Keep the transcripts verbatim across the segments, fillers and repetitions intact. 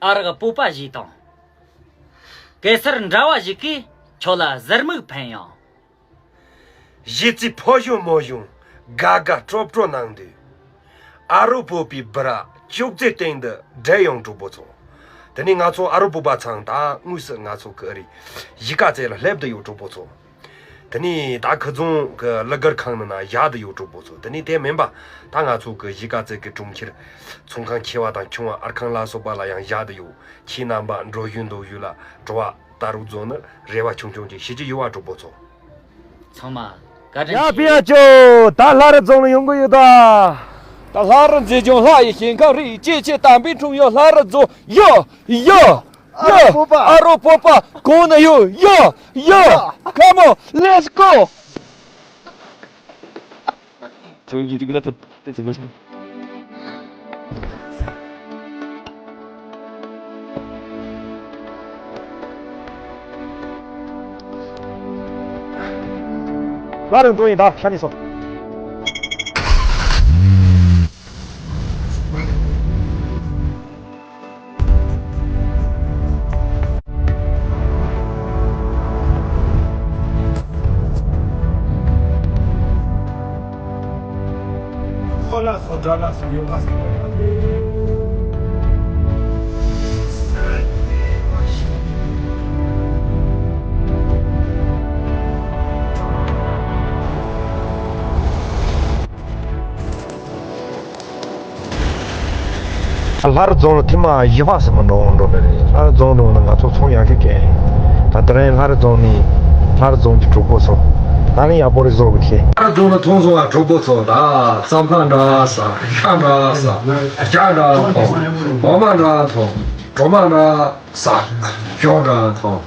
ཨ་རོགས་སྤོབས་པ་ཞིག་དང་། གེ་སར་འདྲ་བ་ཞིག་གིས་ཁྱོད་ལ་ཟུར་མིག་འཕེན་ཡང་། གཞི་རྩའི་ཕོ་གཞོན་མོ་གཞོན་དགའ་དགའ་སྤྲོ་སྤྲོ་གནང་དུས། ཨ་རོགས་སྤོབས་པའི་སྦི་རག་ཅོག་ཙེ་སྟེང་དུ་བསྒྲིགས་ཡོང་། གྲོགས་པོ་ཚོ། དེ་ནས་ང་ཚོ་ཨ་རོགས་སྤོབས་པ་ཚང་ད་དངོས་སུ་ང་ཚོ་གི་ཨ་རི་གཞིས་ཀ་རྩེ་ལ་སླེབས་བསྡད་ཡོད། གྲོགས་པོ་ཚོ། དེ་ནས་ད་ཁུ་རྫོང་གི་གླུ་གར་ཁང་ནང་ན་བཞག་བསྡད་ཡོད། གྲོགས་པོ་ཚོ། དེ་ནས་དེ་མིན་པ་ད་ང་ཚོ་གི་གཞིས་ཀ་རྩེ་གི་གྲོང་ཁྱེར་ཚོང་ཁང་ཆེ་བ་དང་ཆུང་བ་ཨར་ཁང་ལ་སོགས་པ་ལ་ཡང་བཞག་བསྡད་ཡོད། ཁྱེད་རྣམ་པ་འགྲོ་བཞིན་འདུག་ཡུལ་ལ་དྲོ་བ་ད་རུང་རྫོང་ནི་རེ་བ་ཆུང་ཆུང་ཅིག་བྱེད་ཀྱི་ཡོད་པ། གྲོགས་པོ་ཚོ། ཚང་མ་བཀའ་དྲིན་ཡ་ཆེ། ཕི་ཡ་ཅོ། ད་ལྷ་རི་རྫོང་ལ་ཡོང་གི་ཡོད་ད། ད་ལྷ་རི་མཛེས་ལྗོངས་ལྷ་ཡི་ཞིང་ཁམས་རི་ཡི་སྐྱེད་ཆེ་དམ་པའི་འཁྲུངས་ཡུལ་ལྷ་རི་རྫོང་ཡོ་ཡོ་ཨ་རོགས་སྤོབས་པ། ཨ་རོགས་སྤོབས་པ་གང་ན་ཡོད། ཡོ་ཡོ། Come on, let's go. ལྷ་རི་རྫོང་ཡིན་ད། ཤ་ཉེ་སོང་། ལྷ་རི་རྫོང་ལ་ཐེངས་མ་བཞི་པ་ཙམ་འགྲོ་འགྲོ་ནི་རེད། ལྷ་རི་རྫོང་འགྲོ་ན་ང་ཚོ་ཚོང་ཡག་ཤོས་གན། ད་དེ་རིང་ལྷ་རི་རྫོང་ནས་ལྷ་རི་རྫོང་གི་གྲོགས་པོ་ཚོ། ད་རིང་ཡག་པོ་རེད་བཟོ་གི་ཐལ། ལྷ་རི་རྫོང་ལ་ཐོན་སོང་བ་གྲོགས་པོ་ཚོ། ད་རྩམ་ཁ་འདྲ་ཟ། ཤ་འདྲ་ཟ། ཇ་འདྲ་འཐུང་། འོ་མ་འདྲ་འཐུང་། གྲོ་མ་འདྲ་ཟ། ཞོ་འདྲ་འཐུང་།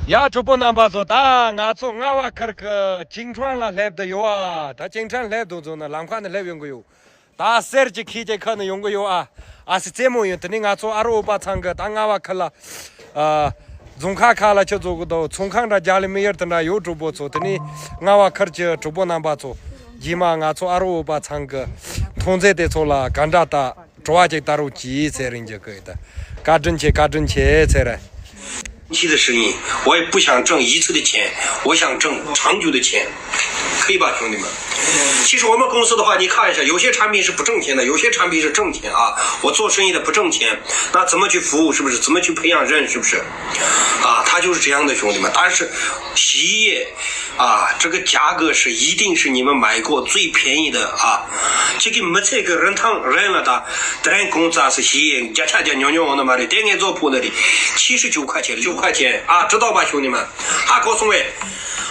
ཡ་གྲོགས་པོ་རྣམ་པ་ཚོ། ད་ང་ཚོ་རྔ་བ་ཁུལ་གྱི་ཅིང་ཁྲང་ལ་སླེབས་བསྡད་ཡོད་ཨ། ད་ཅིང་ཁྲང་སླེབས་འདུག་ཟེར་ན་ལམ་ཁ་ནས་སླེབས་ཡོང་གི་ཡོད། ད་གསེར་གྱི་ཁྱི་གཅིག་ཁ་ནས་ཡོང་གི་ཡོད་ཨ། ཨ་སི་རྩེད་མོ་ཡོད། དེ་ནས་ང་ཚོ་ཨ་རོགས་པ་ཚང་གི་ད་རྔ་བ་ཁུལ་ལ་ཨ་རྫོང་ཁག་ཁག་ལ་ཆུ་བཙོ་གི་འདུག་ཚོང་ཁང་འདྲ་རྒྱ་ལི་མི་ཡར་དེ་འདྲ་ཡོད། གྲོགས་པོ་ཚོ། དེ་ནས་རྔ་བ་ཁུལ་གྱི་གྲོགས་པོ་རྣམ་པ་ཚོ། རྗེས་མ་ང་ཚོ་ཨ་རོགས་པ་ཚང་གི་མཐོང་ཚད་དེ་ཚོ་ལ་ག་འདྲ་ད། དྲོ་བ་ཅིག་ད་རུང་གྱིས་ཟེར་རིན་གྱི་ཀི་ད། བཀའ་དྲིན་ཆེ། བཀའ་དྲིན་ཆེ་ཟེར། 期的声音，我也不想挣一次的钱，我想挣长久的钱，可以吧，兄弟们？其实我们公司的话，你看一下，有些产品是不挣钱的，有些产品是挣钱啊。我做生意的不挣钱，那怎么去服务，是不是？怎么去培养人，是不是？啊，他就是这样的，兄弟们。但是洗衣液 啊，这个价格是一定是你们买过最便宜的啊。这个没这个人汤人了的，人工价是些加价价牛牛的嘛的，天天做铺的的，七十九块钱，九块钱啊，知道吧，兄弟们？啊，高松伟，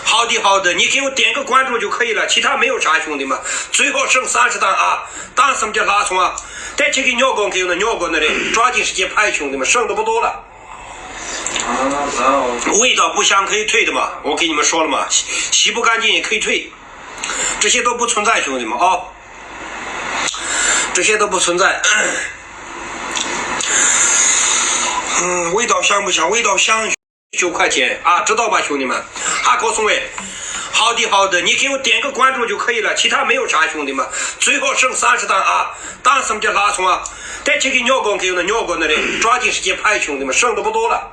好的好的，你给我点个关注就可以了，其他没有啥，兄弟们。最后剩三十单啊，当什么叫拉松啊？但这个尿管给我的尿管的嘞，抓紧时间拍，兄弟们，剩的不多了。 味道不香可以退的嘛，我跟你们说了嘛，洗洗不干净也可以退，这些都不存在，兄弟们啊，这些都不存在。嗯，味道香不香？味道香，九块钱啊，知道吧，兄弟们？啊，高松伟，好的好的，你给我点个关注就可以了，其他没有啥，兄弟们。最后剩三十单啊，当什么叫拉松啊？但这个尿管给我的尿管的嘞，抓紧时间拍，兄弟们，剩的不多了。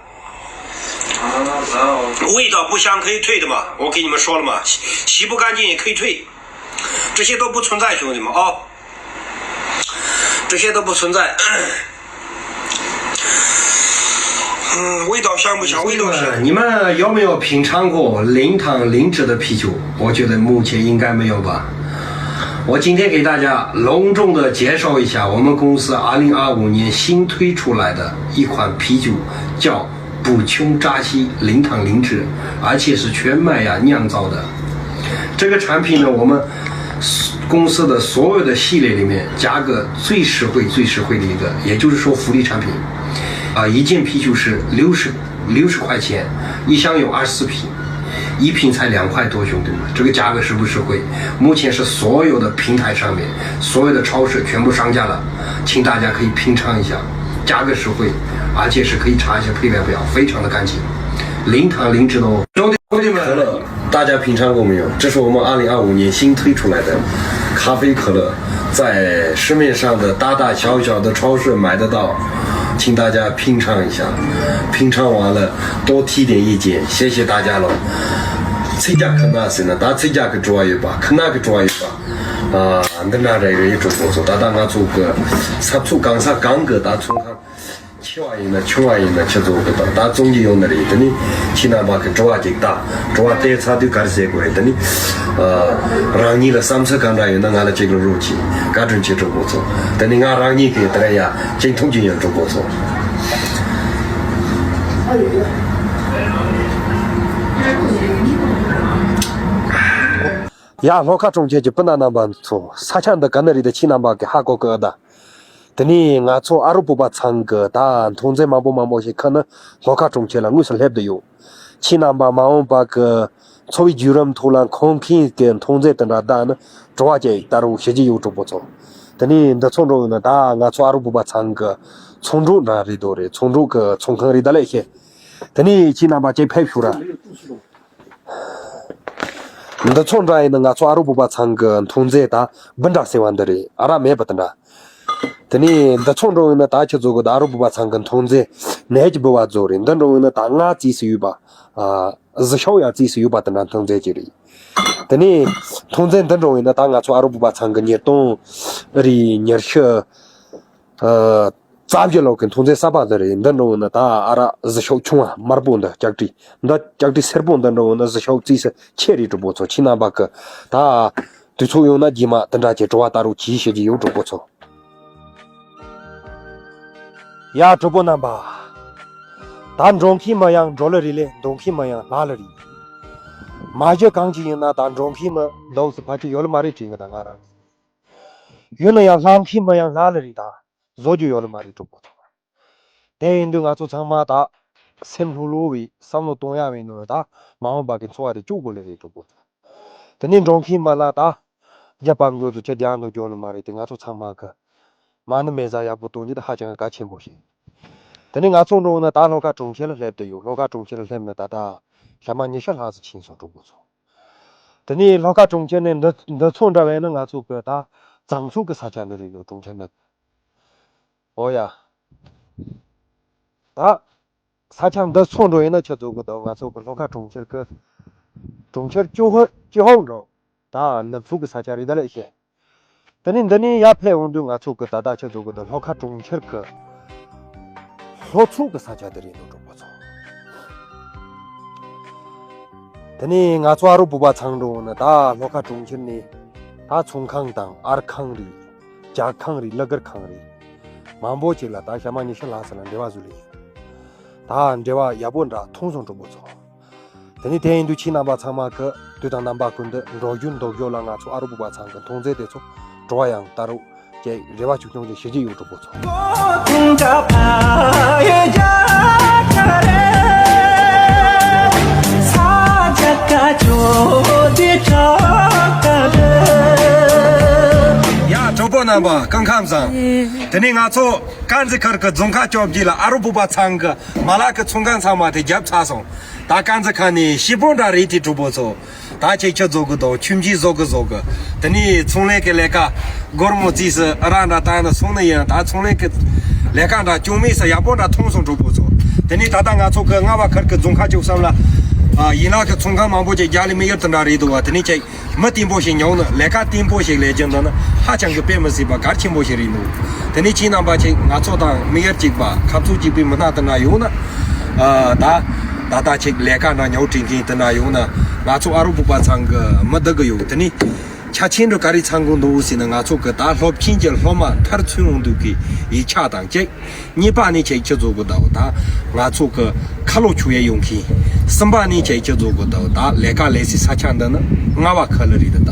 味道不香可以退的嘛，我跟你们说了嘛，洗洗不干净也可以退，这些都不存在，兄弟们啊，这些都不存在。嗯，味道香不香？味道香。你们有没有品尝过零糖零脂的啤酒？我觉得目前应该没有吧。我今天给大家隆重的介绍一下我们公司二零二五年新推出来的一款啤酒，叫 补充扎西零糖零脂，而且是全麦芽酿造的。这个产品呢，我们公司的所有的系列里面价格最实惠、最实惠的一个，也就是说福利产品。啊，一件啤酒是六十六十块钱，一箱有二十四瓶，一瓶才两块多，兄弟们，这个价格实不实惠？目前是所有的平台上面、所有的超市全部上架了，请大家可以品尝一下。 价格实惠，而且是可以查一下配料表，非常的干净。零糖零脂肪。兄弟，兄弟们，可乐，大家品尝过没有？这是我们二零二五年新推出来的咖啡可乐，在市面上的大大小小的超市买得到，请大家品尝一下。品尝完了，多提点意见，谢谢大家了。ཚིག་རྒྱག་ཁ་ན་ཟེར་ན་ད་ཚིག་རྒྱག་གི་བྲོ་བ་ཡོད་པ། ཁ་ན་གི་བྲོ་བ་ཡོད་པ། ཨ། འདི་འདྲ་རེ་རེ་གྲོགས་པོ་ཚོ། ད་ལྟ་ང་ཚོ་གི་ས་ཚུགས་གང་ས་གང་གི་ད་ཚོང་ཁང་ཆེ་བ་ཡིན་ན་ཆུང་བ་ཡིན་ན་ཁྱེད་ཚོ་གི་ད་ད་བཙོང་གི་ཡོང་ནི་རེད། དེ་ནི་ཁྱེད་རྣམ་པ་གི་དྲི་བ་ཅིག་ད་དྲི་བ་དེ་ཚ་དུས་ག་རེ་ཟེར་དགོས་རེད། དེ་ནི་ཨ། རང་ཉིད་ལ་བསམ་ཚུལ་ག་འདྲ་ཡོད་ན་ང་ལ་ཅིག་ལ་རོགས་གྱིས། བཀའ་དྲིན་ཆེ་གྲོགས་པོ་ཚོ། དེ་ནི་ང་རང་ཉིད་ཀྱི་དེ་ར་ཡ་ཅིག་ཐུགས་རྗེ་ཡོད་གྲོགས་པོ་ཚོ། ཡ་ལྷོ་ཁ་གྲོང་ཁྱེར་གྱི་སྤུན་ཟླ་རྣམ་པ་ཚོ། ས་ཆ་འདི་ག་ནས་རེད་དེ་ཁྱེད་རྣམ་པ་གི་ཧ་གོ་གི་ཨ་ད། དེ་ནས་ང་ཚོ་ཨ་རོ་བོད་པ་ཚང་གི་ད་མཐོང་རྫས་མང་པོ་མང་པོ་ཞིག་ཁ་ནི་ལྷོ་ཁ་གྲོང་ཁྱེར་ལ་དངོས་སུ་སླེབས་བསྡད་ཡོད། ཁྱེད་རྣམ་པ་མ་འོངས་པ་གི་འཚོ་བའི་བརྒྱུད་རིམ་ཐོག་ལ་མཁོ་མཁན་གྱི་མཐོང་རྫས་དེ་འདྲ་ད་ནི་བྲོ་བ་ཅན་ལྟ་རུ་བྱེད་ཀྱི་ཡོད་གྲོགས་པོ་ཚོ། དེ་ནས་འདི་ཚོ་འགྲོ་ཡོང་ན་ད་ང་ཚོ་ཨ་རོ་བོད་པ་ཚང་གི་ཚོང་འབྲོག་འདྲ་རེད་དོ་རེད། ཚོང་འབྲོག་གི་ཚོང་ཁང་རེད། ད་ལས་ཤེས། དེ་ནས་ཁྱེད་རྣམ་པ་ཅིག་ཕེབས་ཤོག་ར། འདི་ཚོ་འདྲ་ཡིན་ན་ང་ཚོ་ཨ་རོ་བོད་པ་ཚང་གི་མཐོང་རྫས་ད་འབུ་འདྲ་ཟེར་བ་འདི་རེད། ཨ་རག་མེད་པ་དེ་འདྲ། དེ་ནས་འདི་ཚོ་འགྲོ་ཡིན་ན་ད་ཁྱེད་ཚོ་གི་ད་ཨ་རོ་བོད་པ་ཚང་གི་མཐོང་རྫས་ནས་ཀྱི་འབུ་བ་ཚོ་རེད། འདི་འགྲོ་ཡིན་ན་ད་ང་རྩིས་སུ་ཡོད་པ། ཨ། གཟི་ཤོག་ཡ་རྩིས་སུ་ཡོད་པ་དེ་འདྲ་མཐོང་རྫས་ཅིག་རེད། དེ་ནས་མཐོང་རྫས་འདི་འགྲོ་ཡིན་ན་ད་ང་ཚོ་ཨ་རོ་བོད་པ་ཚང་གི་ཉིས་སྟོང་རེད། ཉི་ཤུ། ཨ། རྩ་བཞི་ལོག་གི་མཐོང་རྫས་གསར་པ་འདི་རེད། འདི་འགྲོ་འོང་ན་ད་ཨ་རག་གཟི་ཤོག་ཆུང་བ་དམར་པོ་འདི་ལྕགས་དྲི། འདི་ལྕགས་དྲི་སེར་པོ་འདི་འགྲོ་འོང་ན་གཟི་ཤོག་རྩིས་སུ་ཆེ་རེད་གྲོགས་པོ་ཚོ། ཁྱེད་རྣམ་པ་གི་ད་དུས་ཚོད་ཡོང་ན་རྗེས་མ་དེ་འདྲ་ཅིག་བྲོ་བ་ལྟ་རོགས་གྱིས་ཞུ་རྒྱུ་ཡོད་གྲོགས་པོ་ཚོ། ཡ་གྲོགས་པོ་རྣམ་པ། ད་འགྲོ་མཁན་མི་ཡང་འགྲོ་ལེ་རེད་ལེ། འདུག་མཁན་མི་ཡང་ལྷག་ལེ་རེད། མ་གཞི་གང་ཅི་ཡིན་ན་ད་འགྲོ་མཁན་མི་འདུག་སུ་ཕལ་ཆེར་ཡོད་ལེ་མ་རེད་དྲན་གི་ད་ང་རང་། ཡོད་ན་ཡང་ལྷག་མཁན་མི་ཡང་ལྷག་ལེ་རེད་ད། བཟོ་རྒྱུ་ཡོད་ལེ་མ་རེད་གྲོགས་པོ་ཚོ། དེ་ཡིན་དུས་ང་ཚོ་ཚང་མ་ད་སེམས་ལྷོད་ལྷོད་བྱས་བསམ་བློ་གཏོང་ཡ་བྱས་ནོ་ད་མ་འོངས་པ་གི་འཚོ་བ་དེ་སྐྱོབ་དགོས་ལེ་རེད་གྲོགས་པོ་ཚོ། དེ་ནས་འགྲོ་མཁན་མི་ལ་ད་རྒྱབ་པ་མགོ་ཚོ་ཁྱེད་རྒྱང་དུ་འགྱོ་ལེ་མ་རེད་དེ། ང་ཚོ་ཚང་མ་གི་མ་ཎི་མེ་བཟའ་ཡག་པོ་གཏོང་རྒྱུ་དེ་ཧ་ཅང་གལ་ཆེན་པོ་ཞིག་དེ་ནས་ང་ཚོ་འགྲོ་ན་ད་ལྷོ་ཁ་གྲོང་ཁྱེར་ལ་སླེབས་བསྡད་ཡོད། ལྷོ་ཁ་གྲོང་ཁྱེར་ལ་སླེབས་ན་ད་ལྟ་ཞག་མ་ཉི་ཤུ་ལྷག་ཙམ་ཕྱིན་སོང་གྲོགས་པོ་ཚོ། དེ་ནས་ལྷོ་ཁ་གྲོང་ཁྱེར་ནས་འདི་འདི་ཚོ་འདྲ་བས་ན་ང་ཚོ་གི་ད་བྱང་ཕྱོགས་ཀྱི་ས་ཆ་འདི་རེད་ཡོད་གྲོང་ཁྱེར་ནི། ཨོ་ཡ། ད་ས་ཆ་འདི་ཚོ་འགྲོ་ཡིན་ན་ཁྱེད་ཚོ་གི་ད་ང་ཚོ་གི་ལྷོ་ཁ་གྲོང་ཁྱེར་གི་གྲོང་ཁྱེར་ཅུང་ཧོ་ཅི་ཧོང་འགྲོ། ད་ནུབ་ཕྱོགས་ཀྱི་ས་ཆ་རེད་ད་ལས་ཤེས། དེ་ནས་འདི་ནས་ཡར་ཕེབས་འོང་དུས་ང་ཚོ་གི་ད་ལྟ་ཁྱེད་ཚོ་གི་ད་ལྷོ་ཁ་གྲོང་ཁྱེར་གི་ལྷོ་ཕྱོགས་ཀྱི་ས་ཆ་དེ་རེད་འདུག་གྲོགས་པོ་ཚོ། དེ་ནས་ང་ཚོ་ཨ་རོ་བོད་པ་ཚང་འགྲོ་འོང་ན་ད་ལྷོ་ཁ་གྲོང་ཁྱེར་ནས་ད་ཚོང་ཁང་དང་ཨར་ཁང་རེད། ཇ་ཁང་རེད། གླུ་གར་ཁང་རེད། མང་པོ་ཅིག་ལ་ད་ཞག་མ་ཉི་ཤུ་ལྷག་ཙམ་ལ་འབྲེལ་བ་བཟོས་ལེ་ཡིན། ད་འབྲེལ་བ་ཡག་པོ་འདྲ་མཐོང་སོང་གྲོགས་པོ་ཚོ། དེ་ནས་དེ་ཡིན་དུས་ཁྱེད་རྣམ་པ་ཚང་མ་གི་དུས་དང་རྣམ་པ་ཀུན་ཏུ་འགྲོ་རྒྱུ་འདུག་རྒྱུ་ལ་ང་ཚོ་ཨ་རོ་བོད་པ་ཚང་གི་མཐོང་རྫས་དེ་ཚོ་བྲོ་བ་ཡང་ལྟ་རོགས་ཀྱི་རེ་བ་ཆུང་ཆུང་ཅིག་ཞུ་རྒྱུ་ཡོད་གྲོགས་པོ་ཚོ། ཡ་གྲོགས་པོ་རྣམ་པ་སྐུ་ཁམས་བཟང་། དེ་ནས་ང་ཚོ་དཀར་མཛེས་ཁུལ་གྱི་རྫོང་ཁག་བཅོ་བརྒྱད་ལ་ཨ་རོ་བོད་པ་ཚང་གི་མ་ལག་གི་ཚོང་ཁང་ཚང་མ་དེ་བརྒྱབ་ཚར་སོང་། ད་དཀར་མཛེས་ཁུལ་ནས་སྐྱིད་པོ་འདྲ་རེད་དེ་གྲོགས་པོ་ཚོ། ད་ཁྱེད་ཁྱེད་བཟོ་གི་འདུག་ཁྱིམ་གཞིས་བཟོ་གི་བཟོ་གི། དེ་ནས་ཚོང་ལས་ཀྱི་ལས་ཀ་སྒོར་མོ་རྩིས་སུ་ར་འདྲ་བཏང་ནས་སོང་ནི་ཡིན། ད་ཚོང་ལས་ཀྱི་ལས་ཀ་འདྲ་སྐྱོན་མེད་སུ་ཡག་པོ་འདྲ་མཐོང་སོང་གྲོགས་པོ་ཚོ། དེ་ནས་ད་ལྟ་ང་ཚོ་གི་རྔ་བ་ཁུལ་གྱི་རྫོང་ཁག་བཅུ་གསུམ་ལ་ཨ་ཡན་ལག་གི་ཚོང་ཁང་མང་པོ་ཅིག་རྒྱ་ལི་མི་ཡུལ་དུ་འདྲ་རེད་འདུག་བ། དེ་ནས་ཁྱེད་མི་བརྟན་པོ་ཞིག་ཉོ་ནི་ལས་ཀ་བརྟན་པོ་ཞིག་ལས་རྒྱུ་འདི་ནི་ཧ་ཅང་གི་དཔེ་མི་སྲིད་པ་གལ་ཆེན་པོ་ཞིག་རེད་འདུག་དེ་ནས་ཁྱེད་རྣམ་པ་ཅིག་ང་ཚོ་དང་མི་ཡུལ་གཅིག་པ་ཁ་ཚུགས་གཅིག་པའི་མི་སྣ་དེ་འདྲ་ཡོང་ན། ཨ་ད་ད་ལྟ་ཅིག་ལས་ཀ་འདྲ་ཉོ་དྲན་མཁན་དེ་འདྲ་ཡོང་ན་ང་ཚོ་ཨ་རོ་བོད་པ་ཚང་གི་མི་བསྡུ་གི་ཡོད། དེ་ནས་ཆ་ཆེན་འདྲ་ག་རེ་ཚང་དགོས་འདུག་ཟེར་ན་ང་ཚོ་གི་ད་སློབ་ཆེན་གྱི་སློབ་མ་མཐར་ཚུན་འོང་འདུག་གི་ཡིག་ཆ་དང་གཅིག་གཉིས་པ་ནི་ཁྱེད་ཁྱེད་ཚོ་གི་ཟླ་བ་ད་ང་ཚོ་གི་ཁ་ལོ་ཆུ་ཡས་ཡོང་མཁན། གསུམ་པ་ནི་ཁྱེད་ཁྱེད་ཚོ་གི་ཟླ་བ་ད་ལས་ཀ་ལས་སའི་ས་ཆ་འདི་ནི་རྔ་བ་ཁུལ་རེད་ད།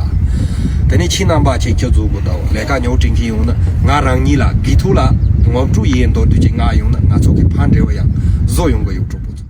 དེ་ནས་ཁྱེད་རྣམ་པ་ཁྱེད་ཁྱེད་ཚོ་གི་ཟླ་བ་ལས་ཀ་ཉོ་དྲན་མཁན་ཡོང་ན་ང་རང་ཉིད་ལ་དགེ་ཐོག་ལ་ངོ་སྤྲོད་ཡས་མདོར་བསྡུས་ཅིག་ང་ཡོང་ན་ང་ཚོ་གི་ཕར་འབྲེལ་བ་ཡང་བཟོ་ཡོང་གི་ཡོད་གྲོགས་པོ་ཚོ།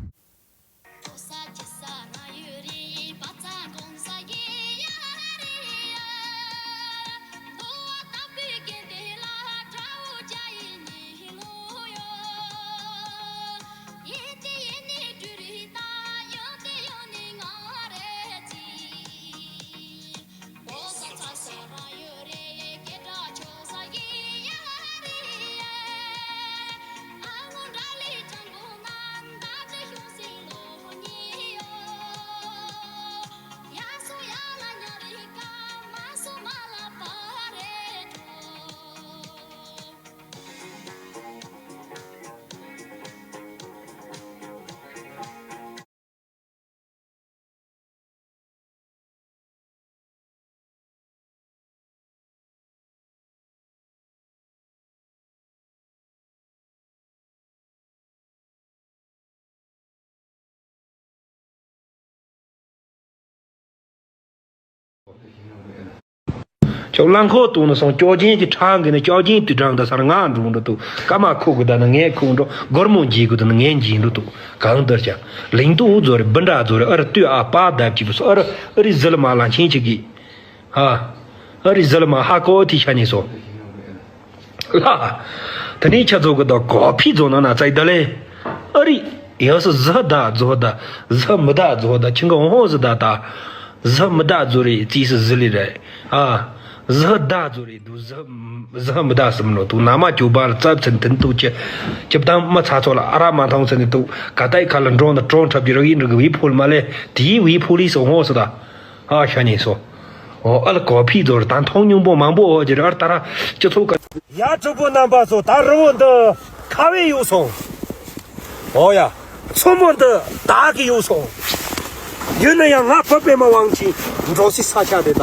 ཅོག་རླངས་འཁོར་གཏོང་ནས་སོང་། ཅོག་ཅན་གྱི་ཁྲང་གི་ནས་ཅོག་ཅན་དུས་གྲངས་ད་སར་ང་འགྲོ་འགྲོ་འདུག། ཀ་མ་ཁུག་གི་ད་ནི་ངས་ཁུག་འགྲོ། སྒོར་མོ་འཇིག་གི་ད་ནི་ངས་འཇིག་འགྲོ་འདུག། གང་ལྟར་ཀྱང་ལིང་ཏུ་འུ་ཛོ་རེ་བི་འདྲ་ཛོ་རེ་ཨ་རི་ལྟོས་ཨ་པ་བརྡབ་ཀྱི་སོ། ཨ་རི་ཨ་རི་ཟི་ལ་མ་ལ་ཆེན་ཆི་གི། ཧ། ཨ་རི་ཟི་ལ་མ་ཧ་གོ་ཐི་ཤ་ནི་སོ། ལ། དེ་ནས་ཁྱེད་ཚོ་གི་ད་གོ་ཕི་ཛོ་ན་ན་ཙའི་ད་ལེ། ཨ་རི། ཡང་སི་ཟི་ཧ་ད་ཛོ་ཧ་ད། ཟི་ཧ་མི་ད་ཛོ་ཧ་ད། ཁྱི་འགའ་འོང་ཧོ་ཟི་ད་ད། ཟི་ཧ་མི་ད་ཛོ་རེ་ཙི་སི་ཟི་ལི་རེ། ཨ། ཟི་ཧ་ད་ཛོ་རེ་འདུག། ཟི་ཧ་ཟི་ཧ་མི་ད་སི་མི་ལོ་འདུག། ན་མ་ཅུ་པ་ལ་ཙབ་ཚན་དིན་འདུག་ཅི། ཅི་བཏང་མ་ཚ་ཚོ་ལ་ཨ་ར་མ་ཐང་ཚན་འདུག། ག་ཏའི་ཁ་ལ་འགྲོ་ན་གྲོང་འཁྲབ་ཀྱི་རག་ཡིན་རིག་བི་ཕོལ་མ་ལེ། དེའི་བི་ཕོལ་ལི་སོ་ཧོ་སི་ད། ཨ་ཤ་ནི་སོ། ཨོ་ཨ་ལ་གོ་ཕི་ཛོ་རེ་ད་མཐོང་སྙིང་པོ་མང་པོ་འོ་ཅི་རེ་ཨར་ད་ར་སྤྱི་ཚོགས་ཀ། ཡ་གྲོགས་པོ་རྣམ་པ་ཚོ། ད་རི་བོ་འདི་ཁ་བས་གཡུགས་སོང་། ཨོ་ཡ། མཚོ་མོ་འདི་དག་གིས་གཡུགས་སོང་། ཡིན་ན་ཡང་ང་བུ་པད་མ་དབང་ཆེན་འགྲོ་སའི་ས་ཆ་དེ་ད་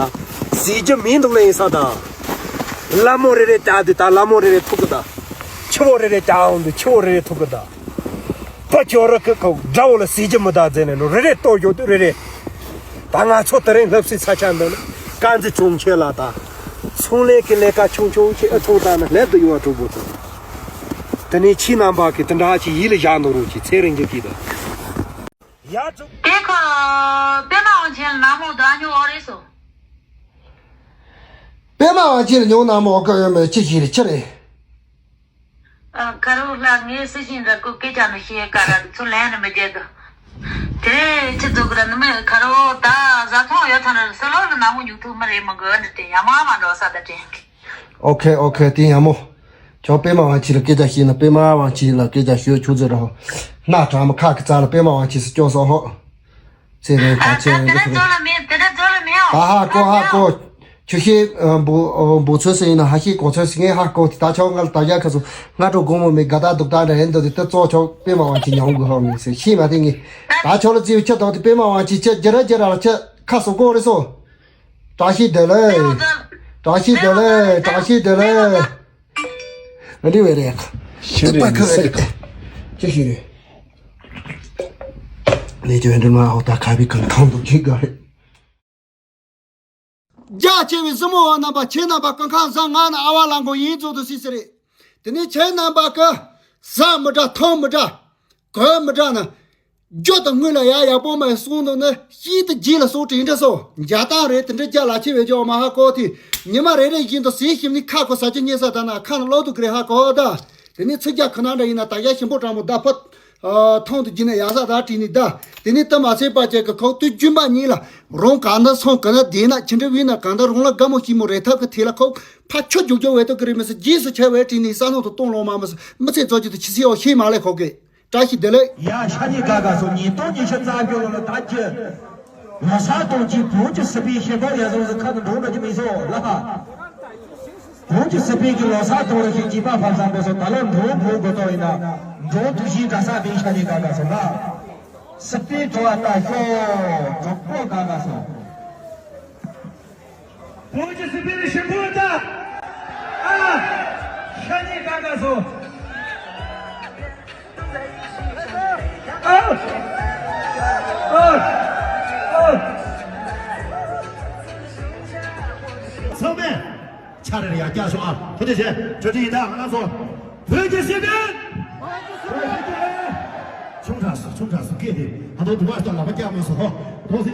ཟེར་རྒྱུ་མིན་འདུག་ལེ། ཡིན་ས་ད། ལ་མོ་རེ་རེ་བཏགས་དུས་ད་ལ་མོ་རེ་རེ་ཐུག་གི་ད། ཆུ་བོ་རེ་རེ་བཏགས་འོང་དུས་ཆུ་བོ་རེ་རེ་ཐུག་གི་ད། ཕ་ཅོ་ར་ཁི་ཁོ་དགྲ་བོ་ལ་ཟེར་རྒྱུ་མི་ད་ཟེར་ནས་ནོ་རེ་རེ་ལྟོ་ཡོད་དུས་རེ་རེ། ད་ང་ཚོ་དེ་རིང་སླེབས་སའི་ས་ཆ་འདི་ནི་དཀར་མཛེས་གྲོང་ཁྱེར་ལ་ད། ཚོང་ལས་ཀྱི་ལས་ཀ་ཆུང་ཆུང་ཞིག་ཨེ་ཐོང་ད་ན་སླེབས་དུ་ཡོང་བ་གྲོགས་པོ་ཚོ། དེ་ནས་ཁྱེད་རྣམ་པ་གིས་དེ་འདྲ་ཞིག་ཡིད་ལ་བཞག་འདུག་རོགས་ཀྱིས་ཚེ་རིང་གི་གིས་ད། ཡ་གྲོགས། དེ་ཁོ་པད་མ་དབང་ཆེན་ལ་ནག་མོ་ད་ཉོ་འོ་རེད་སོ། པད་མ་དབང་ཆེན་ལ་ཉོ་ནག་མོ་ག་ཡོད་མེད་ཅི་ཞིག་རེད་ཅི་རེད། ཨ། ཁ་རོག་ལ་ངའི་སྲི་ཤིང་ར་ཀོ་སྐད་ཆ་ནི་ཤེས་ཀ་ར་ཚུར་ལན་ནི་མི་རྒྱལ་གི། དེ་རེད་ཁྱི་ཚོ་གི་ར་ནི་མི་ཁ་རོག་ད་བཟའ་ཚང་ཡོད་ཐང་ར་སི་ལོ་ལ་ནག་མོ་ཉུག་ཐུག་མི་རེད་མི་དགོས་འདྲི་དེ་ཡ་མ་མ་འགྲོ་ས་ད་དྲན་གི། ཨོ་ཁེ་ཨོ་ཁེ། དེ་ཡ་མོ། ཁྱོད་པད་མ་དབང་ཆེན་ལ་སྐད་ཆ་བཤད་ན་པད་མ་དབང་ཆེན་ལ་སྐད་ཆ་ཤོད་ཆུ་ཚོད་ར་ཧོ། སྣ་དྲ་མ་ཁ་གི་རྩ་ལ་པད་མ་དབང་ཆེན་སུ་སྐྱོ་སོ་ཧོ། ཚེ་རིང་ད་ཨ་ཚེ་རིང་དེ་གི་འདྲ་ཐུག་རེད། ཛོ་ལ་མེད། དེ་འདྲ་ཛོ་ལ་མེད་ཨོ། ད་ཧ་གོ་ཧ་གོ། ཆུ་ཤེས་འབུ་འབུ་ཚོད་ཟེར་ཡིན་ན་ཧ་ཤེས་གོ་ཚོད་ཟེར་ངས་ཧ་གོ་དེ་ད་ཆོག་ང་ལ་ད་རྒྱ་ཁ་སོ་སྔ་དྲོ་དགོང་མོ་མེད་དགའ་ད་སྡུག་ད་འདྲ་ཡིན་འདུག་དེ་ད་གཙོ་ཆོག་པད་མ་དབང་ཆེན་ཉམས་དགོས་ཧ་མི་ཟེར་ཤེས་མ་དེ་ངས་ད་ཆོག་ལ་རྩིས་ཆ་དོག་དེ་པད་མ་དབང་ཆེན་ཆ་རྒྱ་ར་རྒྱ་ར་ལ་ཆ་ཁ་སོ་གོ་རེ་སོ། བཀྲ་ཤིས་བདེ་ལེགས། བཀྲ་ཤིས་བདེ་ལེགས། བཀྲ་ཤིས་བདེ་ལེགས། འདི་བས་རེད། ཤི་རེད་ཁ་ཟེར་རེད། ཅི་ཞིག་རེད། ལས་ཀྱི་འདི་མ་ཨོ་ད་ཁ་བའི་གང་ཐང་དུ་ཅིག་ག་རེད། རྒྱ་ཆེ་བའི་སྲིན་མོ་བ་རྣམ་པ་ཁྱེད་རྣམ་པ་གང་གང་བཟང་ང་ནི་ཨ་བ་ལ་མགོ་ཡིན་ཚོགས་དུ་སྲིད་ཟེར་རེད། དེ་ནས་ཁྱེད་རྣམ་པ་གི་བཟའ་མི་འདྲ་ཐང་མི་འདྲ། གོས་མི་འདྲ་ན། རྒྱུ་དང་དངུལ་ལ་ཡ་ཡག་པོ་མ་གསུངས་འདུག་ན་ཤིན་ཏུ་རྗེས་ལ་སོགས་དྲིན་འདྲ་སོ། འཇའ་ཐང་རེད་དེ་འདྲ་རྒྱ་ལ་ཆེ་བའི་ཇོ་མ་ཧ་གོ་དེ་ཉི་མ་རེ་རེ་བཞིན་དུ་ཟས་ཞིམ་ནི་ཁ་ཁོ་ཟ་རྒྱུ་རྙེད་ས་ད་ན་ཁ་ན་ལོག་ཏུ་ཀི་རེ་ཧ་གོ་ད། དེ་ནས་ཚིག་རྒྱ་ཁོ་ན་འདྲ་ཡིན་ན་ད་ཡ་ཞིམ་པོ་དྲང་མོ་ད་ཕ། ཐང་དུ་བརྒྱུད་ནས་ཡ་ས་ད་བྲིས་ནི་ད། དེ་ནས་དུ་མ་ཚད་པ་ཅེ་གི་ཁོག་ཏུ་རྒྱུན་པ་གཉིས་ལ་རོང་གང་ད་སོང་གི་ན་དེ་ན་ཁྱི་འདྲ་བི་ན་གང་ད་རོང་ལ་དགའ་མོ་ཞིག་མོ་རེ་ཐབ་ཀི་ཐེ་ལ་ཁོག་ཕ་ཆོ་རྒྱུག་རྒྱུ་བས་ཏོ་ཀི་རེ་མི་སི་རྗེས་སུ་ཆ་བས་བྲིས་ནི་ས་ནོ་དུ་གཏོང་ལོང་མ་མི་སི་མི་ཚེ་རྫོགས་རྒྱུ་དུ་ཆི་སི་ཡོ་ཤེས་མ་ལེ་ཁོག་གི། བཀྲ་ཤིས་བདེ་ལེགས། ཡ་ཤ་ཉེ་དགའ་དགའ་སོ། ཉིས་སྟོང་ཉི་ཤུ་རྩ་བརྒྱད་ལོ་ལ་ད་ཀྱི་ལོ་གསར་གཏོང་གྱི་བོད་ཀྱི་སྲིད་པའི་ཞི་བདེ་ཡ་བཟོ་ཟི་ཁ་ནས་འགྲོ་འགྲོ་གྱི་མི་སོ་ལ་ཧ། བོད་ཀྱི་སྲིད་པའི་གི་ལོ་གསར་གཏོང་ར་ཞིག་གྱིས་པ་ཕབ་བཟང་པོ་སོ་ད་ལོ་འགྲོ་བོད་དགོས་དོ་ཡིན་ན་འགྲོ་དུས་ཤིང་དགའ་ས་བེ་ཤ་ཉེ་དགའ་དགའ་སོ་ལ། སྲིད་པའི་འགྲོ་བ་ལྟ་ཤོག་གྲོགས་པོ་དགའ་དགའ་སོ། བོད་ཀྱི་སྲིད་པའི་ཞི་བདེ་ལྟ། ཨ། ཤ་ཉེ་དགའ་དགའ་སོ། ཨ། ཨ། ཨ། ཚང་མས་ཆ་རེ་རེ་ཡར་བཀྱག་ཤོག་ཨ། ཐུགས་རྗེ་ཆེ། གྲོས་སྒྲིག་ཡིན་ད་ང་རང་ཚོ་བོད་ཀྱི་སྲིད་དོན། བོད་ཀྱི་སྲིད་དོན། ཆུང་དྲགས་སུ་ཆུང་དྲགས་སུ་སྐད་དེ་ང་ཚོ་དུ་བ་ལྟར་ལག་པ་བཀྱག་མེད་སོ་ཧོ། ཐོག་སྲིད།